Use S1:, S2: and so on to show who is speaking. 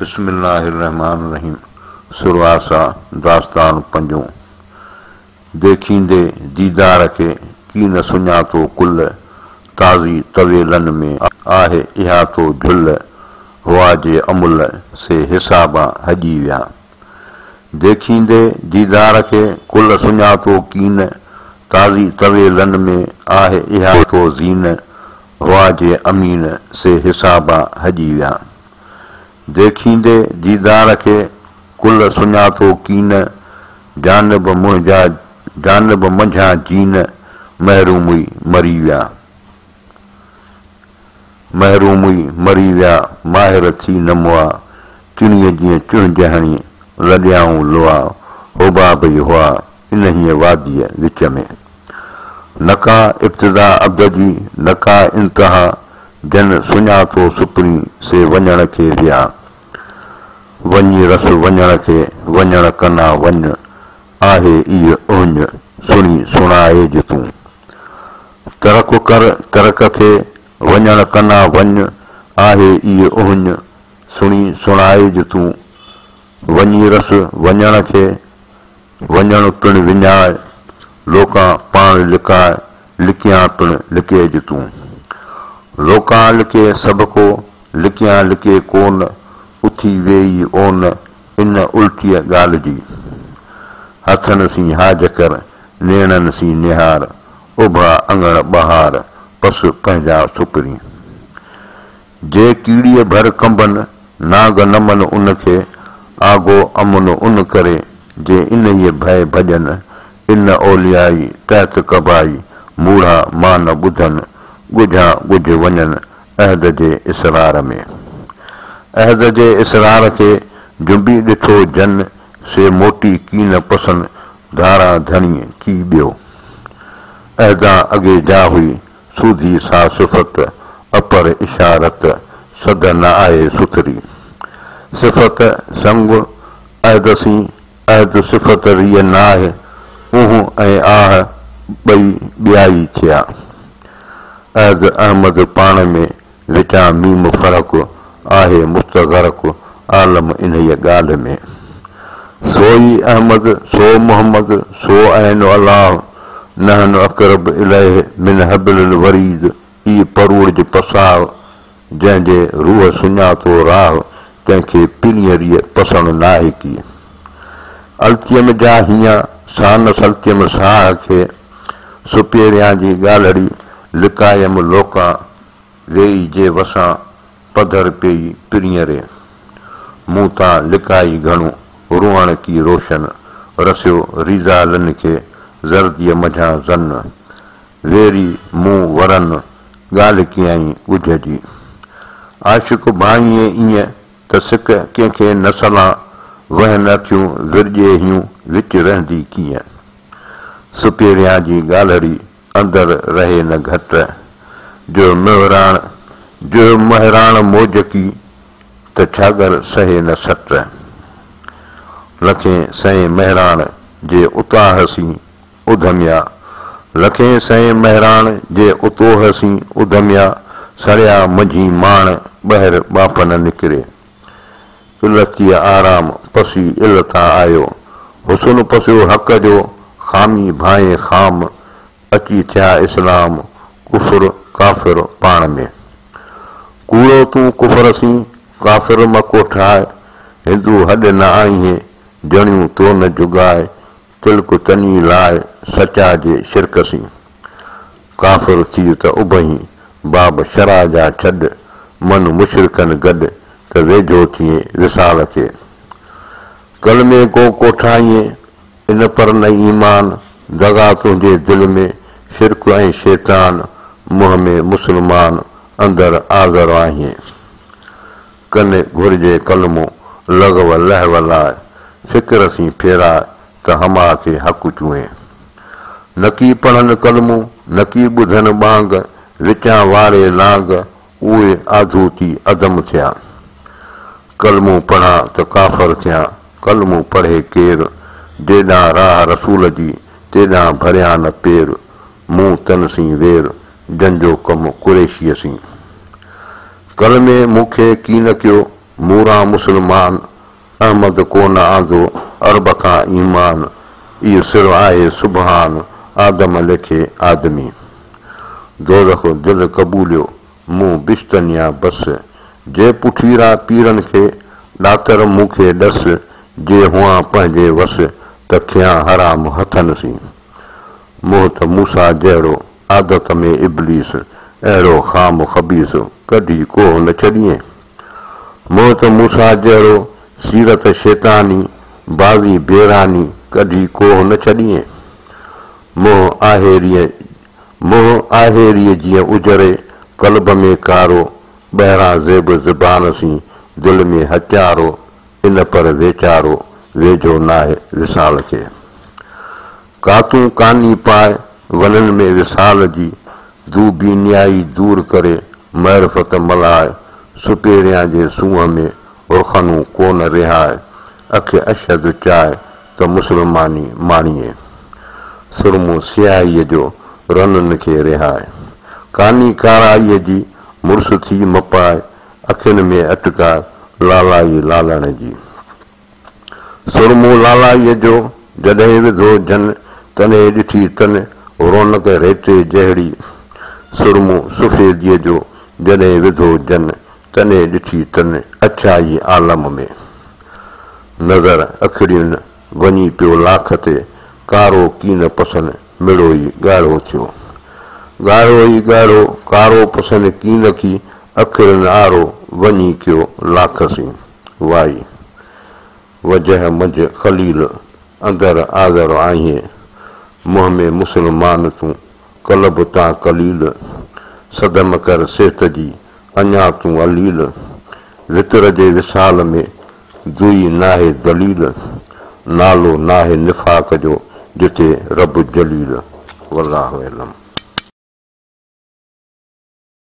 S1: بسم الله الرحمٰن الرحيم سرواسا داستان پنجون ديکيندي ديدار کي ڪين سڃاتو ڪل تازي طويلن ۾ آهي اها تو جهل هئا جي امل سي حسابان هڄي ويا ديکيندي ديدار کي ڪل سڃاتو ڪين تازي طويلن ۾ آهي اها تو زين هئا جي امين سي حسابان هڄي ويا ديکيندي ديدار کي ڪل سڃاتو ڪين، جانب منهنجا جانب منجهان جين، محروم ئي مري ويا. محروم ئي مري ويا، ماهر ٿي نه مئا، چڻيء جيئن چهنج هڻي لڏيائون لئا، حباب ئي هئا انهيء واديء وچ ۾. نڪا ابتدا عبد جي، نڪا انتها، جن سڃاتو سپرين، سي وڃڻ کي ويا. وڃي رس وڃڻ کي، وڃڻ ڪنا وڃ، آهي ايء اهڃ، سڻي سڻائج تون. ترڪ ڪر ترڪ کي، وڃڻ ڪنا وڃ، آهي ايء اهڃ، سڻي سڻائج تون. وڃي رس وڃڻ کي، وڃڻ پڻ وڃاء، لوڪان پاڻ لڪاء، لڪيان پڻ لڪيج تون. لوڪان لڪي سڀڪو، لڪيان لڪي ڪون، اٿي ويئي اون، ان الٽيء ڳالهه جي. هٿن سين هاج ڪر، نيڻن سين نهار، اڀا اڱڻ ٻهار، پس پنهنجا سپرين. جي ڪيڙيء ڀر ڪنبن، نانگ نمن ان کي، آگو امن ان ڪري، جي انهيء ڀئي ڀڄن، ان اوليائي تحت قبائي، موڙها مان نه ٻڌن، ڳجها ڳجهه وڃن، عهد جي اسرار ۾. عهد جي اسرار کي، جنبي ڏٺو جن، سي موٽي ڪين پسن، ڌاران ڌڻي ڪي ٻيو. عهدان اڳي جا هئي، سوڌي سا صفت، اپر اشارت، سڌ نه آهي سٿري. صفت سنگ عهد سين، عهد صفت ريء ناهه، اونهه ۽ آهه ٻئي ٻيائي ٿيا. عهد احمد پاڻ ۾، وچان ميم فرق، آهي مستغرق، عالم انهيء ڳالهه ۾. سو ئي احمد، سو محمد، سو عين الله، نحن اقرب اليه من حبل الوريد، اي پروڙج پساهه، جنهن جي روح سڃاتو راهه، تنهن کي پرينء ريء پسڻ ناهي ڪي. التيم جا هيان، سا نه سلتيم ساهه کي، سپيريان جي ڳالهڙي، لڪايم لوڪان، ويئي جي وسان، پڌر پيئي پرينء ري. مون تان لڪائي گهڻو، روئڻ ڪي روشن، رسيو ريزالن کي، زرديء منجهان زن. ويري مون ورن، ڳالهه ڪيائين ڳجهه جي. عاشق ڀانئين ايئن، ته سڪ ڪنهن کي نه سلان، وهن اکيون ورڄي هيون، وچ رهندي ڪيئن. سپيريان جي ڳالهڙي، اندر رهي نه گهٽ. جوء مهراڻ جوء مهراڻ موج ڪي، ته ڇاڳر سهي نه سٽ. لکين سئين مهراڻ جي اتاهه سين اڌميا. لکين سئين مهراڻ جي اتوهه سين اڌميا، سڙيا منجهين ماڻ ٻهر ٻاڦ نه نڪري. التيء آرام پسي ال تان آيو. حسن پسيو حق جو، خامي ڀانئين خام، اچي ٿيا اسلام، ڪفر ڪافر پاڻ ۾. ڪوڙو تون ڪفر سين، ڪافر م ڪوٺاء، هندو هڏ نه آئين، جڻيون تو نه جڳاء، تلڪ تني لاء، سچا جي شرڪ سين. ڪافر ٿيء ته اڀهين، باب شرع جا ڇڏ، من مشرڪن گڏ، ته ويجهو ٿئين وصال کي. ڪلمي گو ڪوٺائين، ان پر نه ايمان، دغا تنهنجي دل ۾، شرڪ ۽ شيطان، منهن ۾ مسلمان، اندر آذر آهين. ڪن گهرجي ڪلمو، لغو لهو لاء، فڪر سين ڦيراء، ته هما کي حق چونئين. نڪي پڙهن ڪلمو، نڪي ٻڌن ٻانگ، وچان واري لانگ، اهي آڌو ٿي عدم ٿيا. ڪلمو پڙهان ته ڪافر ٿيان، ڪلمو پڙهي ڪير؟ جيڏانهن راهه رسول جي، تيڏانهن ڀريان نه پير، مون تن سين وير، جن جو ڪم قريشيء سين. ڪلمي مون کي ڪين ڪيو، موران مسلمان، احمد ڪو نه آندو عرب کان ايمان، اي سر آهي سبحان، آدم ليکي آدمي. دوزخ دل قبوليو، مون بشتن يا بس، جي پٺيرا پيرن کي، ڏاتر مون کي ڏس، جي هئان پنهنجي وس، ته کيان حرام هٿن سين. منهن ته موسيٰ جهڙو، عادت ۾ ابليس، اهڙو خام خبيث، ڪڍي ڪوهه نه ڇڏيئين. منهن ته موسيٰ جهڙو، سيرت شيطاني، بازي بيراني، ڪڍي ڪوهه نه ڇڏيئين. منهن آهيريء منهن آهيريء جيئن اجري، قلب ۾ ڪارو، ٻهران زيب زبان سين، دل ۾ هچارو، ان پر ويچارو، ويجهو ناهي وصال کي. ڪاتون ڪاني پاء، ونن ۾ وصال جي، دو بينيائي دور ڪري، معرفت ملهاء، سپيريان جي سونهن ۾، رخنون ڪو نه رهاء، اک اشهد چاء، ته مسلماني ماڻيين. سرمو سياهيء جو رنن کي رهاء. ڪاني ڪارائيء جي مڙس ٿي مپاء، اکين ۾ اٽڪاء لالائي لالڻ جي. سرمو لالائيء جو جڏهن وڌو جن، تڏهن ڏٺي تن رونق ريٽي جهڙي. سرمو سفيديء جو جڏهن وڌو جن، تڏهن ڏٺي تن اڇائي عالم ۾. نظر اکڙين وڃي پيو لاک تي، ڪارو ڪين پسن مڙوئي ڳاڙهو ٿيو. ڳاڙهو ئي ڳاڙهو ڪارو پسن ڪين ڪي، اکڙين آرو وڃي ڪيو لاک سين. وائي. وجهه منجهه خليل، اندر آذر آهين، منهن ۾ مسلمان تون، قلب تان قليل، صدم ڪر صحت جي، اڃا تون عليل، وتر جي وصال ۾، دوئي ناهي دليل، نالو ناهي نفاق جو، جتي رب جليل. والله اعلم.